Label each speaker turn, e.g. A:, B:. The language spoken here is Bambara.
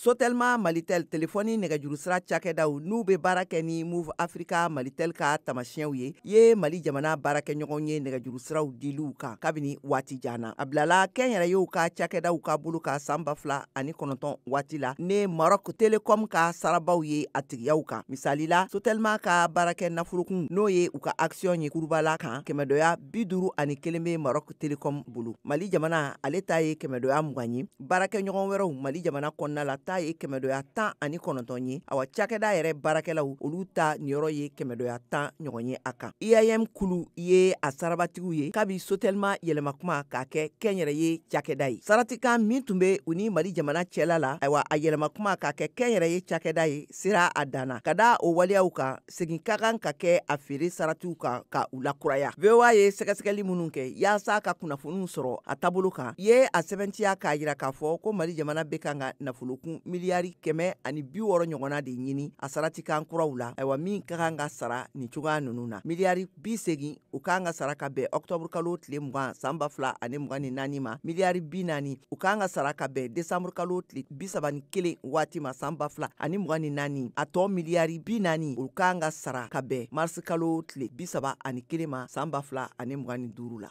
A: Sotelma, Malitel, telefɔni nɛgɛjurusira cakɛdaw, n'u bɛ baara kɛ ni Moov Africa, Malitel ka tamasiyɛnw ye Mali jamana baarakɛɲɔgɔn ye nɛgɛjurusiraw diliw kan kabini waati jan na. A bilala kɛnyɛrɛyew ka cakɛdaw ka bolo kan san 2009 waati la ne Maroc Telecom ka sarabaw ye a tigiyaw kan. Misali la, Sotelma ka baarakɛ nafolokun, n'o ye u ka action ye kurubala kan, kɛmɛdɔya 51 bɛ Maroc Telecom bolo. Mali jamana, ale ta ye kɛmɛdɔya 20 ye. Baarakɛɲɔgɔn wɛrɛw Mali jamana kɔnɔna la ta ye kɛmɛdɔya 19 ye. Awa, cakɛda yɛrɛ baarakɛlaw, olu ta niyɔrɔ ye kɛmɛdɔya 10 ɲɔgɔn ye a kan. IAM kulu ye a sarabatigiw ye kabi Sotelma yɛlɛma kuma k'a kɛ kɛnyɛrɛye cakɛda ye. Saratikan min tun bɛ u ni Mali jamana cɛla la, ayiwa, a yɛlɛma kuma k'a kɛ kɛnyɛrɛye cakɛda ye sera a dan na. Ka da o waleyaw kan, segin ka kan ka kɛ a feere saratiw kan ka u lakuraya. VOA ye sɛgɛsɛgɛli minnu kɛ yaasa ka kunnafoniw sɔrɔ a taabolo kan, ye a sɛbɛntiya k'a jira k'a fɔ ko Mali jamana bɛ kan ka nafolokun miliyari 160 ɲɔgɔnna de ɲini a saratikan kuraw la, ayiwa, min ka kan ka sara nin cogoya ninnu na. Miliyari 80, u kan ka sara ka bɛn octobre kalo tile 20 san 2024 ma. Miliyari 40, u kan ka sara ka bɛn décembre kalo tile 31 waati ma san 2024. A tɔ miliyari 40, u kan ka sara ka bɛn mars kalo tile 31 ma san 2025 la.